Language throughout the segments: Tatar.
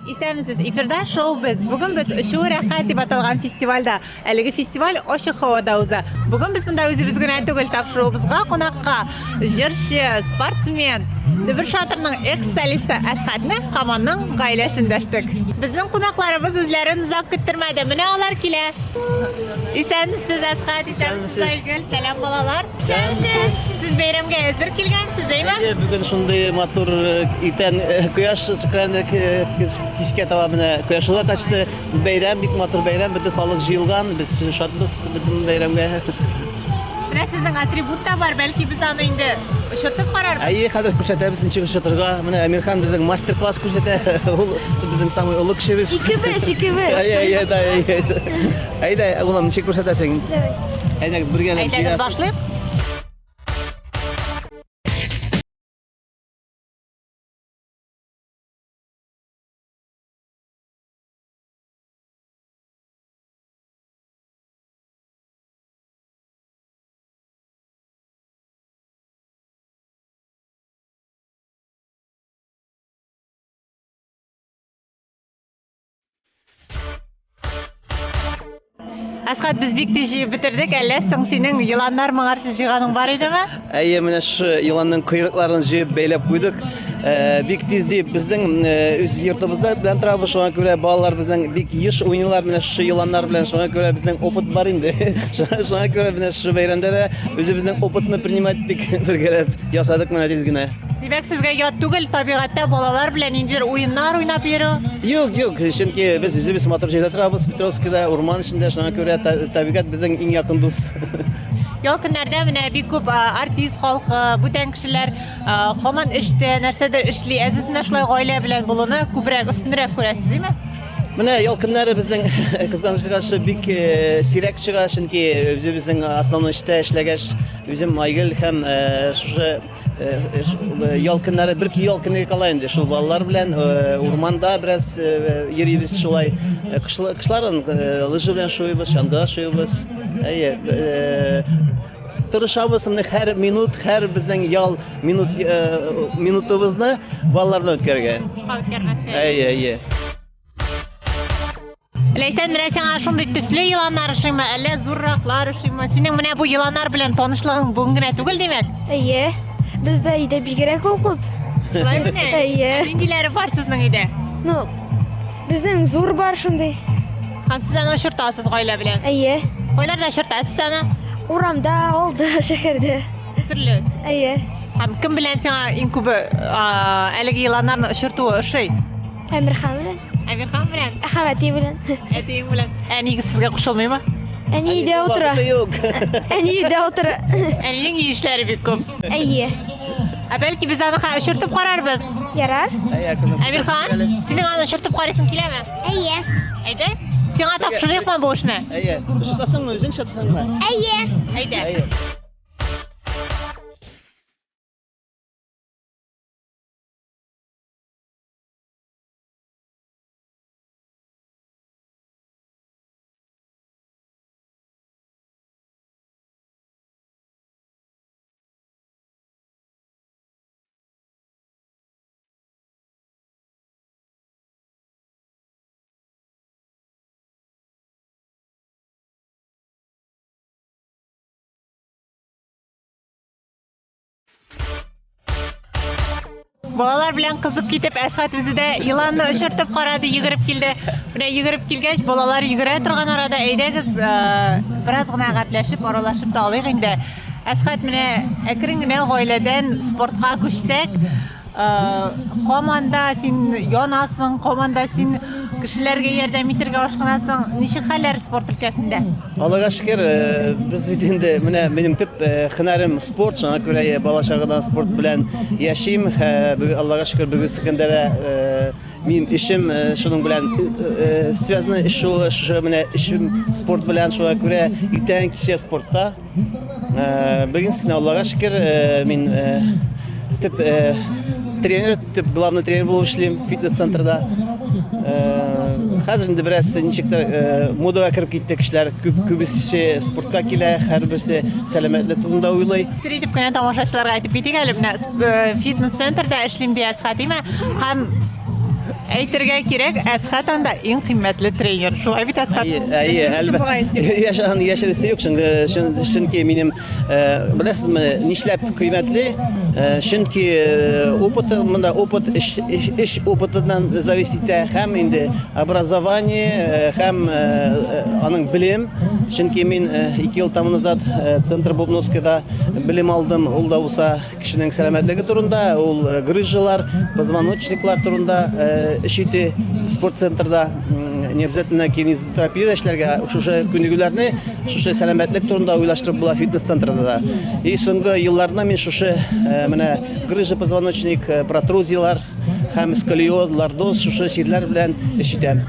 Исәнмесез, эфирда шоу без. Бүген без Очу рәхәт дип аталган фестивальдә. Әлеге фестиваль ачык һавада уза. Бүген без монда үзебез генә түгел, тапшыруыбызга кунакка җырчы, спортсмен, Дөбер шатырның экс-солисты Әсхәтне һәм аның гаиләсен дәштек. Безнең кунакларыбыз үзләрен озак көттермәде. Менә алар килә. Исәнмесез, Әсхәт, исәнмесез, Айгөл. Сәлам, балалар. Исәнмесез. Сез бәйрәмгә әзер килгәнсез, әйме? Әйе, бүген шундый матур иртән кояш чыккан, кичкә таба менә кояш да качты. Бәйрәм, бик матур бәйрәм, бөтен халык җыелган, без шатбыз бөтен бәйрәмгә. Менә сезнең атрибут та бар, бәлки без аны инде очыртып карарбыз. Әйе, хәзер күрсәтәбез ничек очыртырга. Менә Әмирхан безнең мастер-класс күрсәтә. Ул безнең самый олы кешебез. Икебез, икебез. Әйе, әйе, да, әйе. Әйдә, улым, ничек күрсәтәсең? Давай. Әйдәгез, бергәләп Әйдәгез, җыясыз. башлыйк. Әсхәт, без бик тиз җыеп бетердек. Әллә соң синең еланнар моңарчы җыйганың бар идеме? Әйе, менә шушы еланның койрыкларын җыеп бәйләп куйдык. Бик тиз дип безнең үз йортыбызда белән торабыз, шуңа күрә балалар безнең бик еш уйныйлар менә шушы еланнар белән, шуңа күрә безнең опыт бар инде. Шуңа күрә менә шушы бәйрәмдә дә үзебезнең опытны принимать иттек, бергәләп ясадык менә тиз генә. Димәк, сезгә ят түгел табигатьтә балалар белән ниндидер уеннар уйнап йөрү? Юк, юк, чөнки без үзебез матур җирдә торабыз, Петровскида, урман эчендә, шуңа күрә табигать безнең иң якын дус. Ял көннәрдә менә бик күп артист халкы, бүтән кешеләр һаман эштә, нәрсәдер эшли. Ә сез менә шулай гаилә белән булуны күбрәк, өстенрәк күрәсез, димме? Менә ял көннәре безнең кызганычка каршы бик сирәк чыга, чөнки үзебезнең основной эштә эшләгәч, үзем Айгөл һәм шушы ял көннәре бер ял көне кала инде шул балалар белән урманда бераз йөрибез шулай. Кышларын лыжа белән шуыбыз, чаңгыда шуыбыз. Әйе, тырышабыз менә һәр минут, һәр безнең ял минут минутыбызны балалар белән үткәрергә. Әйе, әйе. Ләйсән, менә сиңа шундый төсле еланнар ошыймы, әллә зурраклар ошыймы? Синең менә бу еланнар белән танышлыгың бүген генә түгел, димәк? Әйе. Бездә өйдә бигрәк ул күп. Шулай мени? Әйе. Ниндиләре бар сезнең өйдә? Ну, безнең зур бар шундый. Һәм сез аны очыртасыз гаилә белән? Әйе. Кайларда очыртасыз аны? Урамда, алда, шәһәрдә. Төрле. Әйе. Һәм кем белән сиңа иң күбе әлеге еланнарны очыртуы ошый? Әмирхан белән. Әмирхан белән? Һәм әти белән. Әтиең белән. Әни сезгә кушылмыймы? Әни өйдә утыра. Юк. Әни өйдә утыра. Әнинең өй эшләре бик күп. Әйе. Ә бәлки без аны хәзер очыртып карарбыз? Ярар. Әмирхан, синең аны очыртып карыйсың киләме? Әйе. Әйдә. Сиңа тапшырыйкмы бу эшне? Әйе. Очыртасыңмы, үзең очыртасыңмы? Әйе. Әйдә. Әйе. Балалар белән кызып китеп, Әсхәт үзе дә еланны очыртып карады, йөгереп килде. Менә йөгереп килгәч, балалар йөгерә торган арада, әйдәгез, бераз гына гәпләшеп, аралашып та алыйк инде. Әсхәт, менә әкрен генә гаиләдән спортка күчсәк, һаман да син янасың, һаман да син кешеләргә ярдәм итәргә ашкынасың. Ничек хәлләр спорт өлкәсендә? Аллага шөкер, без бит инде менә минем төп һөнәрем спорт, шуңа күрә бала чагыдан спорт белән яшим. Аллага шөкер, бүгенге көндә дә минем эшем шуның белән связано, шушы менә эшем спорт белән, шуңа күрә иртән кичә спортта. Бүген сине Аллага шөкер, мин төп тренер, төп главный тренер булып эшлим фитнес-центрда. Хәзер инде бераз ничектер модага кереп китте кешеләр, күп күбесе спортка килә, һәрберсе сәламәтлек турында уйлый. Сер итеп кенә тамашачыларга әйтеп китик әле, менә фитнес-центрда эшлим ди Әсхәт, димә? Һәм Әйтергә кирәк, Әсхәт анда иң кыйммәтле тренер. Шулай бит, Әсхәт? Әйе, әйе, әлбәттә. Яшәгән яшересе юк, чөнки чөнки минем беләсезме, нишләп кыйммәтле? Чөнки опыты, монда опыт эш, эш опытыннан зависит итә һәм инде образование һәм аның белем. Чөнки мин 2 ел тому назад Центр Бубновскийда белем алдым, ул да булса Кешенең сәламәтлеге турында, ул грыжалар, позвоночниклар турында эш ите спорт центрда. Не обязательно кинезитерапия эшләргә, шушы күнегүләрне, шушы сәламәтлек турында уйлаштырып була фитнес центрда да. И соңгы елларда мин шушы менә грыжа позвоночник, протрузиялар һәм сколиоз, лордоз шушы чирләр белән эш итәм.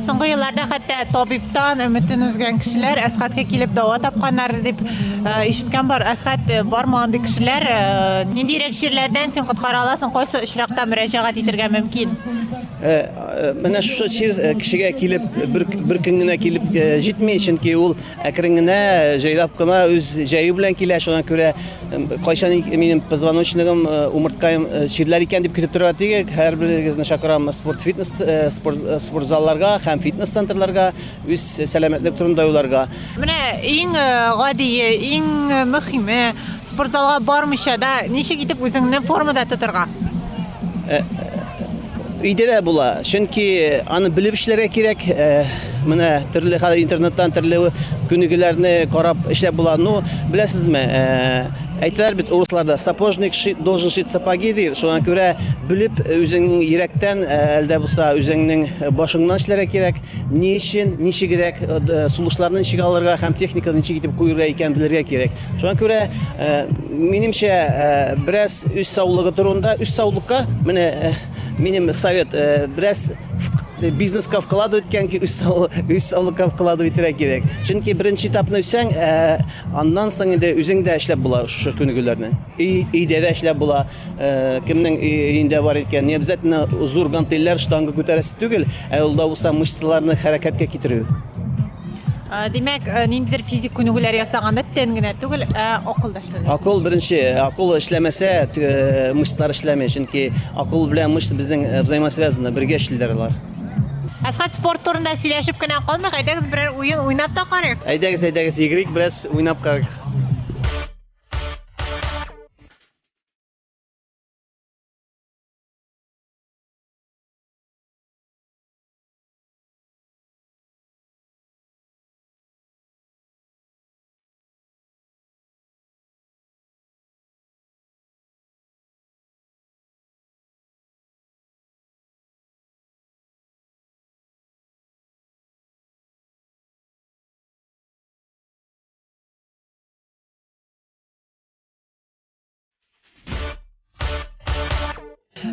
Соңгы елларда хәтта табибтан өметен өзгән кешеләр Әсхәткә килеп дәва тапканнар дип ишеткән бар. Әсхәт, бармы андый кешеләр? Ниндирәк чирләрдән син коткара аласың? Кайсы очракта мөрәҗәгать итергә мөмкин? Менә шушы чир кешегә килеп бер, бер көн генә килеп җитми, чөнки ул әкрен генә, җайлап кына үз җае белән килә. Шуңа күрә кайчан минем позвоночнигым, умырткаем чирләр икән дип көтеп торырга түгел. Һәрберегезне чакырам спорт фитнес спорт спорт залларга һәм фитнес центрларга үз сәламәтлек турында уйларга. Менә иң гадие, иң мөһиме, спортзалга бармыйча да ничек итеп үзеңне формада тотарга? Өйдә дә була. Чөнки аны белеп эшләргә кирәк. Менә төрле хәзер интернеттан төрле күнегүләрне карап эшләп була. Ну, беләсезме, әйтәләр бит урысларда, сапожник шит, должен шить сапоги ди. Шуңа күрә белеп үзеңнең йөрәктән, әлдә булса үзеңнең башыңнан эшләргә кирәк. Ни өчен, ничегрәк сулышларны ничек алырга һәм техниканы ничек итеп куерга икәнен белергә кирәк. Шуңа күрә, минемчә, бераз үз саулыгы турында, үз саулыкка менә минем совет, бераз бизнеска вкладывать иткән ки, үз саулыкка вкладывать итәргә кирәк. Чөнки беренче этапны үтсәң, аннан соң инде үзең дә эшләп була шушы күнегүләрне. Өйдә дә эшләп була. Кемнең өендә бар икән, не обязательно зур гантельләр, штанга күтәрәсе түгел, ә ул да булса мышцаларны хәрәкәткә китерү. Димәк, ниндидер физик күнегүләр ясаганда тән генә түгел, ә акыл да эшләнә. Акыл беренче, акыл эшләмәсә, мышцалар эшләми, чөнки акыл белән мышца безнең взаимосвязаны, бергә эшлиләр алар. Әсхәт, спорт турында сөйләшеп кенә калмыйк, әйдәгез берәр уен уйнап та карыйк. Әйдәгез, әйдәгез, йөгерик, бераз уйнап карыйк.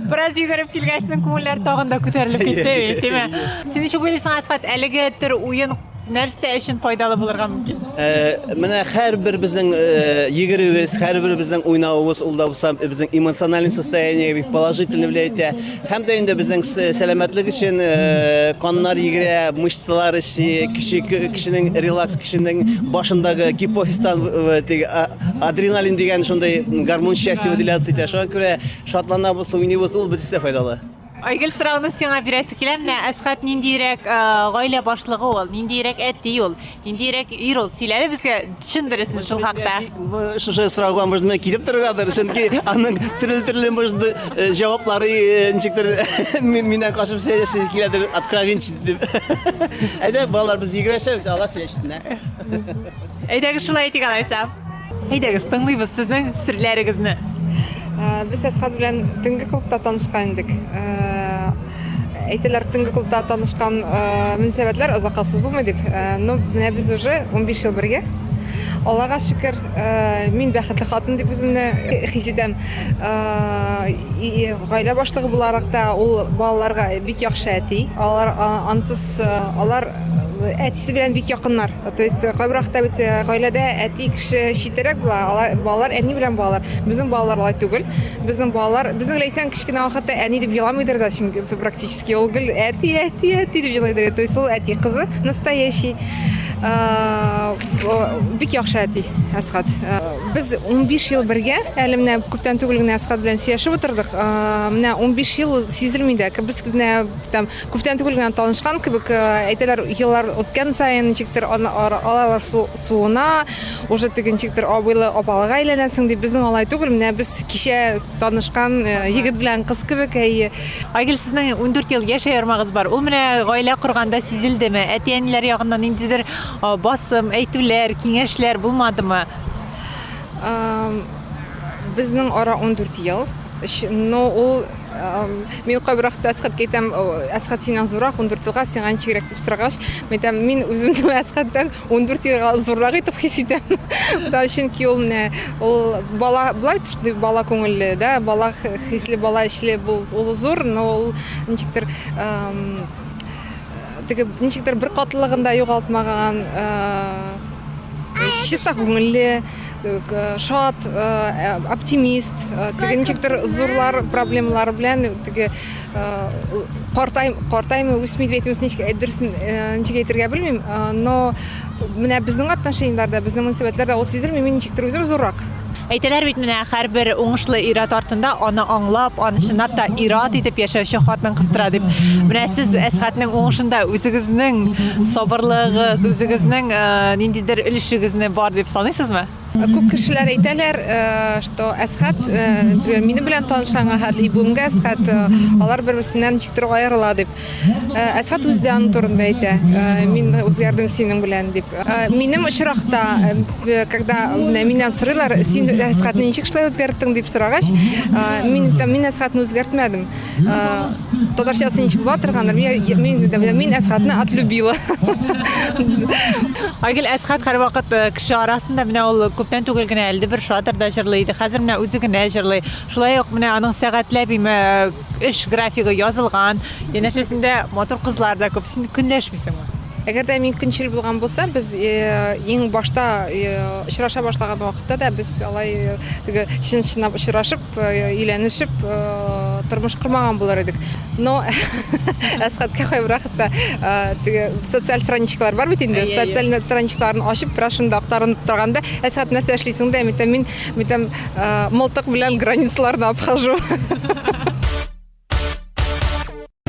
Бераз йөгереп килгәчнең күңелләр тагын да күтәрелеп китте, димә. Син ничек уйлыйсың, Әсхәт, әлеге төр уен нәрсә өчен файдалы булырга мөмкин? Менә һәрбер безнең йөгерүебез, һәрбер безнең уйнавыбыз, ул да булса безнең эмоциональный состояние бик положительно влиять итә. Һәм дә инде безнең сәламәтлек өчен каннар йөгерә, мышцалар эшли, кеше кешенең релакс, кешенең башындагы гипофиздан теге адреналин дигән шундый гормон счастья выделяться итә. Шуңа күрә шатланабыз, уйныйбыз, ул бөтенесе файдалы. Айгөл, сорауны сиңа бирәсе килә. Менә Әсхәт ниндирәк гаилә башлыгы ул, ниндирәк әти ул, ниндирәк ир ул? Сөйлә әле безгә чын дөресен шул хакта. Шушы сорауга может мен килеп торыргадыр, чөнки аның төрле-төрле может җаваплары ничектер миннән качып сөйләшәсе киләдер, откровенничать дип. Әйдә, балалар, без йөгерәшәбез, алар сөйләшсеннәр. Әйдәгез шулай итик алайса. Әйдәгез, тыңлыйбыз сезнең серләрегезне. Без Әсхәт белән төнге клубта танышкан идек. Әйтәләр, төнге клубта танышкан мөнәсәбәтләр озакка сузылмый дип. Но менә без уже 15 ел бергә. Аллага шөкер, мин бәхетле хатын дип үземне хис итәм. Гаилә башлыгы буларак та ул балаларга бик яхшы әти. Алар ансыз алар әтисе белән бик якыннар. То есть кайбер вакытта бит гаиләдә әти кеше читтәрәк була, алар балалар әни белән балалар. Безнең балалар алай түгел. Безнең балалар, безнең Ләйсән кечкенә вакытта әни дип еламыйдыр да, чөнки практически ул гел әти, әти, әти дип елыйдыр. То есть ул әти кызы настоящий. Бик яхшы әти Әсхат. Без 15 ел бергә, әле менә күптән түгел генә Әсхат белән сөйләшеп утырдык. Менә 15 ел сизелми дә. Без менә там күптән түгел генә танышкан кебек, әйтәләр, еллар үткән саен ничектер алар суына, уже теге ничектер абыйлы апалыга әйләнәсең дип. Безнең алай түгел. Менә без кичә танышкан егет белән кыз кебек, әйе. Айгөл, сезнең 14 ел яшь аермагыз бар. Ул менә гаилә корганда сизелдеме? Әти-әниләр ягыннан ниндидер басым, әйтүләр, киңәшләр булмадымы? Безнең ара 14 ел. Но ул мин кайбер вакытта Әсхәткә әйтәм, Әсхәт синнән зуррак, 14 елга сиңа ничегрәк дип сорагач, мин әйтәм, мин үземне Әсхәттән 14 елга зуррак итеп хис итәм. Да, чөнки ул менә ул бала болай төште, бала күңелле, да, бала хисле, бала эчле, ул зур, но ул ничектер теге ничектер бер катлылыгын да югалтмаган, чиста күңелле, шат, оптимист, теге ничектер зурлар проблемалары белән теге картай, картаймый, үсми дип әйтәмез, ничек дөресен ничек әйтергә белмим, но менә безнең отношениеләрдә, безнең мөнәсәбәтләрдә ул сизелми, мин ничектер үзем зуррак. Әйтәләр бит менә һәрбер уңышлы ир-ат артында аны аңлап, аны чынлап та ир-ат итеп яшәүче хатын-кыз тора дип. Менә сез Әсхатның уңышында үзегезнең сабырлыгыгыз, үзегезнең ниндидер өлешегезне бар дип саныйсызмы? Күп кешеләр әйтәләр, что Әсхат, например, минем белән танышканга хәтле и бүгенге Әсхат, алар бер-берсеннән ничектер аерыла дип. Әсхат үзе дә аның турында әйтә, мин үзгәрдем синең белән дип. Минем очракта, когда менә миннән сорыйлар, син Әсхатны ничек шулай үзгәрттең дип сорагач, мин әйтәм, мин Әсхатны үзгәртмәдем. Татарчасы ничек була торгандыр, мин Әсхатны отлюбила. Айгөл, Әсхат һәрвакыт кеше арасында, менә ул күптән түгел генә әле бер шатырда җырлый иде, хәзер менә үзе генә җырлый. Шулай ук менә аның сәгатьләп име эш графигы язылган, янәшәсендә матур кызлар да күп. Син көнләшмисеңме? Әгәр дә мин көнчел булган булсам, без иң башта очраша башлаган вакытта да без алай теге чын-чынлап очрашып, өйләнешеп тормыш кормаган булыр идек. Но Әсхәткә кайбер вакытта теге социаль страничкалар бар бит инде, социаль страничкаларын ачып, бераз шунда актарынып торганда, Әсхәт, нәрсә эшлисең дә, мин әйтәм, мылтык белән границаларны обхожу.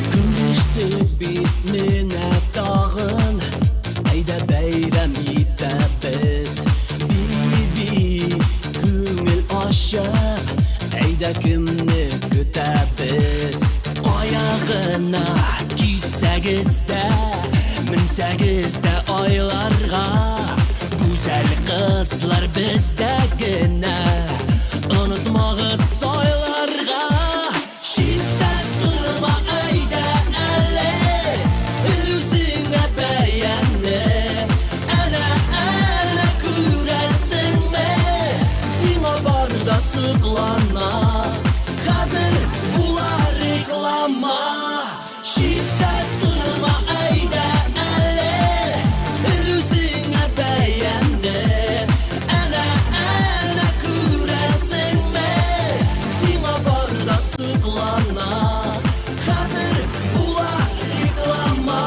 Күрештек бит менә тагын, әйдә бәйрәм итәбез. Би-би, күңел ачып, әйдә кемне көтәбез. Кая гына китсәгез дә, менсәгез дә айларга, гүзәл кызлар бездә генә, онытмагыз сайларга. Читтә торма, әйдә әле, үзеңә бәяне. Әнә, әнә күрәсеңме, сиңа бар да соклана. Хәзер була реклама. Читтә торма, әйдә әле, үзеңә бәяне. Әнә, әнә күрәсеңме, сиңа бар да соклана. Хәзер була реклама.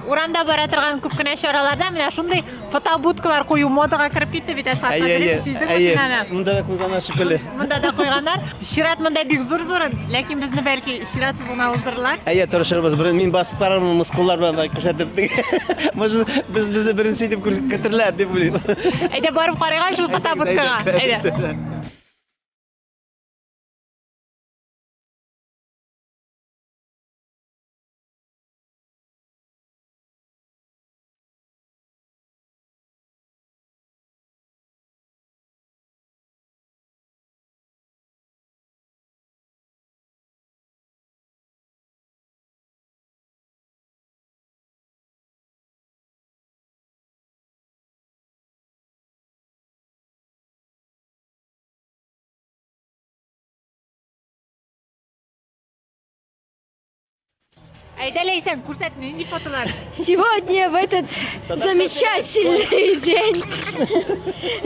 Урамда бара торган күп кенә чараларда менә шундый фотобудкалар кую модага кереп китте бит, Әсхат. Әйе, әйе, Сиздеңме әйе. син аны? Монда да куйганнар шикелле. Монда да куйганнар. Чират монда бик зур-зур, ләкин безне бәлки чиратсыз гына уздырырлар. Әйе, тырышырбыз. Бер мин басып карармын мускуллар белән былай күрсәтеп. Может, без безне беренче итеп кертерләр дип уйлыйм. Әйдә барып карыйк әле шул фотобудкага. Әйдә. Әйдә, Ләйсән, күрсәт, нинди фотолар? Сегодня в этот замечательный день,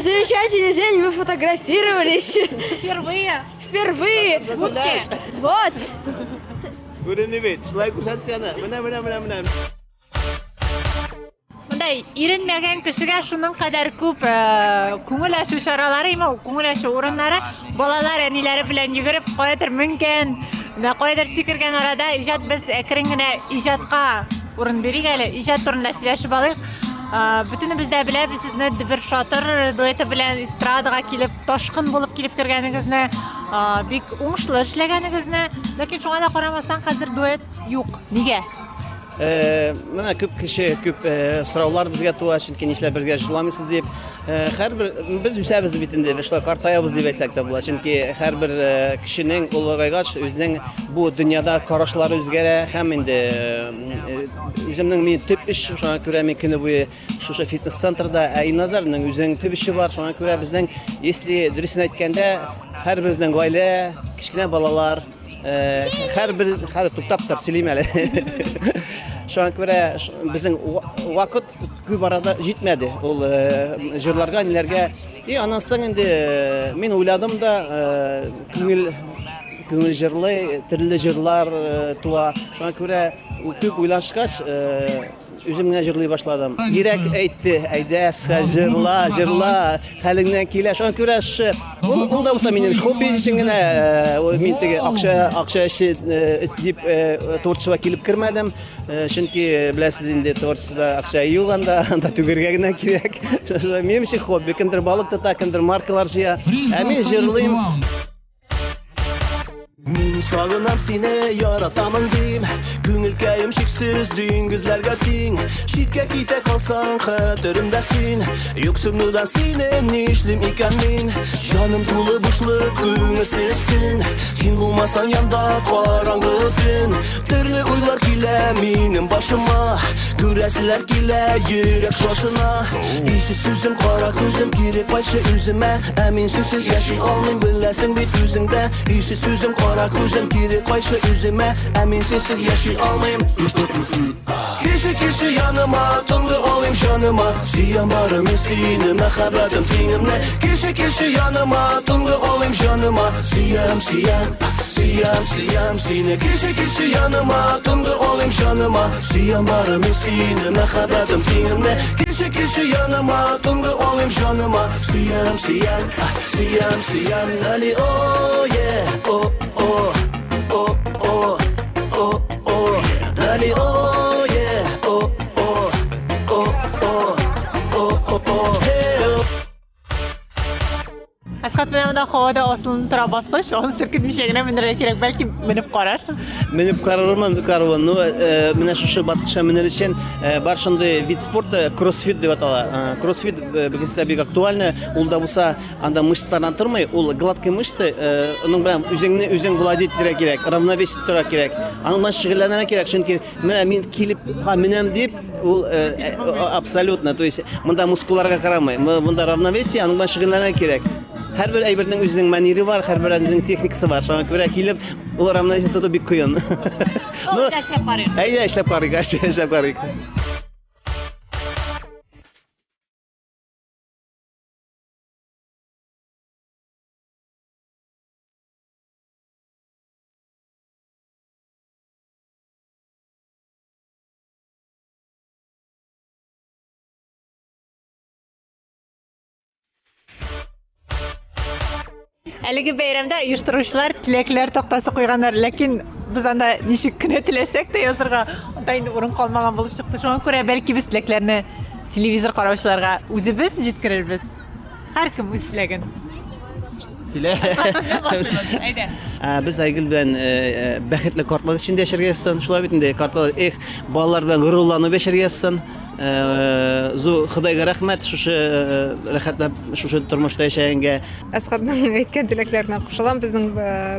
замечательный день мы фотографировались. Впервые. Впервые. Вот. Күренде бит. Шулай күрсәтсәне. Менә, менә, менә, менә. Монда иренмәгән кешегә шуның кадәр күп күңел ачу чаралары, имә күңел ачу урыннары. Балалар әниләре белән йөгереп каядыр менгән, менә каядыр сикергән арада иҗат без әкрен генә иҗатка урын бирик әле. Иҗат турында сөйләшеп алыйк. Бөтенебез дә беләбез сезне Дөбер Шатыр дуэты белән эстрадага килеп, ташкын булып килеп кергәнегезне, бик уңышлы эшләгәнегезне. Ләкин шуңа да карамастан хәзер дуэт юк. Нигә? Менә күп кеше, күп сораулар безгә туа, чөнки нишләп бергә җырламыйсыз дип. Һәрбер без үсәбез бит инде, без шулай картаябыз дип әйтсәк тә була. Чөнки һәрбер кешенең олыгайгач үзенең бу дөньяда карашлары үзгәрә һәм инде үземнең мин төп эш, шуңа күрә мин көне буе шушы фитнес-центрда, ә Илназарның үзенең төп эше бар, шуңа күрә безнең, если дөресен әйткәндә, һәрберебезнең гаилә, кечкенә балалар, һәрбер хәзер туктап тор, сөйлим әле. Шуңа күрә безнең вакыт күп арада җитмәде ул җырларга, ниләргә. И аннан соң инде мин уйладым да, күңел күңел җырлый, төрле җырлар туа. Шуңа күрә күп уйлашкач, үзем генә җырлый башладым. Йөрәк әйтте, әйдә, җырла, җырла, хәлеңнән килә. Шуңа күрә шушы, ул, ул да булса минем хобби өчен генә, мин теге акча, акча эше дип творчество килеп кермәдем. Чөнки беләсез инде, творчествода акча юк анда, анда түгәргә генә кирәк. Минем өчен хобби, кемдер балык тота, кемдер маркалар җыя. Ә мин җырлыйм. Мин сагынам сине, яратамын дим. Күңелкәем чиксез диңгезләргә тиң. Читкә китә калсаң, хәтеремдә син. Юксынудан сине нишлим икән мин? Җаным тулы бушлык, күңелсез көн. Син булмасаң янда караңгы төн. Төрле уйлар килә минем башыма. Күрәселәр килә, йөрәк шашына. Ишет сүзем, кара күзем, кире кайтшы үземә. Ә мин сүзсез яши алмыйм, беләсең бит үзең дә. Ишет сүзем, кара күзем, кире кайтшы үземә. Ә мин синсез яши алмыйм. Кеше, кеше яныма, тынгы алыйм җаныма. Сөям бары мин сине, мәхәббәтем тиңемне. Кеше, кеше яныма, тынгы алыйм җаныма. Сөям, сөям, сөям, сөям сине. Кеше, кеше яныма, тынгы алыйм җаныма. Сөям бары мин сине, мәхәббәтем тиңемне. Кеше, кеше яныма, тынгы алыйм җаныма. Сөям, сөям, сөям, сөям. Али, о, е, о, о, о, о, о, о. Али, о, е, о, о, о, о, о, о, о. Е, о. Әсхәт, менә монда һавада асылынып тора баскыч, аны селкетмичә генә менергә кирәк. Бәлки менеп карарсыз. Менеп карармын, каруын. Ну, менә шушы баскычка менер өчен бар шундый вид спорта, кроссфит дип атала. Кроссфит бүген сездә бик актуальны. Ул да булса анда мышцалардан тормый, ул гладкий мышцы, аның белән үзеңне үзең владеть итәргә кирәк, равновесие тотарга кирәк. Аның белән шөгыльләнергә кирәк, чөнки менә мин килеп, ха, менәм дип, ул абсолютно, то есть монда мускулларга карамый, монда равновесие, аның белән шөгыльләнергә кирәк. Һәрбер әйбернең үзенең манере бар, һәрбер әйбернең техникасы бар. Шуңа күрә килеп, ул равновесие тоту бик кыен. Ну, эшләп карыйк. Әйдә, эшләп карыйк, эшләп карыйк. Әлеге бәйрәмдә оештыручылар теләкләр тактасы куйганнар, ләкин без анда ничек кенә теләсәк тә язырга, анда инде урын калмаган булып чыкты. Шуңа күрә бәлки без теләкләрне телевизор караучыларга үзебез җиткерербез. Һәркем үз теләген. Сөйлә. Әйдә. Без Айгөл белән бәхетле картлык эчендә яшәргә язсын. Шулай бит инде, картлык, эх, балалар белән горурланып яшәргә язсын. Зу Ходайга рәхмәт шушы рәхәтләп шушы тормышта яшәгәнгә. Әсхатның әйткән теләкләренә кушылам. Безнең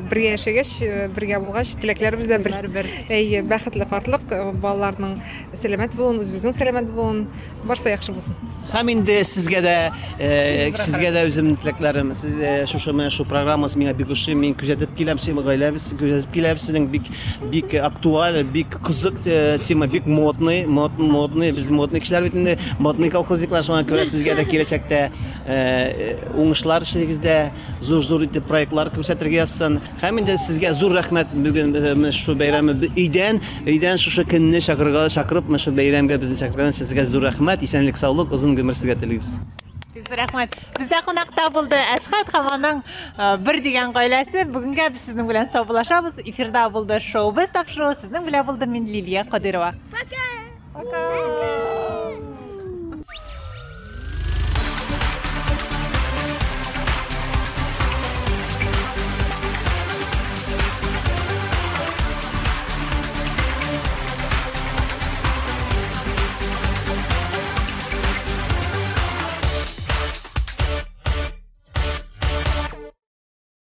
бергә яшәгәч, бергә булгач, теләкләребез дә бер. Бер. Әйе, бәхетле картлык, балаларның сәламәт булуын, үзебезнең сәламәт булуын, барысы да яхшы булсын. Һәм инде сезгә дә, сезгә дә үземнең теләкләрем. Сез шушы менә шу программасы миңа бик ошый. Мин күзәтеп киләм, син гаиләбез күзәтеп киләбез. Сезнең бик бик актуаль, бик кызык тема, бик модный, мод, модный. Без модный кешеләр бит инде, модный колхозниклар. Шуңа күрә сезгә дә киләчәктә уңышлар эшегездә, зур-зур итеп проектлар күрсәтергә язсын. Һәм инде сезгә зур рәхмәт бүген э, менә шушы бәйрәме өйдән, өйдән шушы көнне чакырырга чакырып, менә шушы бәйрәмгә безне чакырган сезгә зур рәхмәт, исәнлек, саулык, озын гомер сезгә телибез. Бик зур рәхмәт. Бездә кунакта булды Әсхәт һәм аның э, бер дигән гаиләсе. Бүгенгә без сезнең белән саубуллашабыз. Эфирда булды шоу без тапшыруы. Сезнең белән булдым мин Лилия Кадырова. Пока! Пока!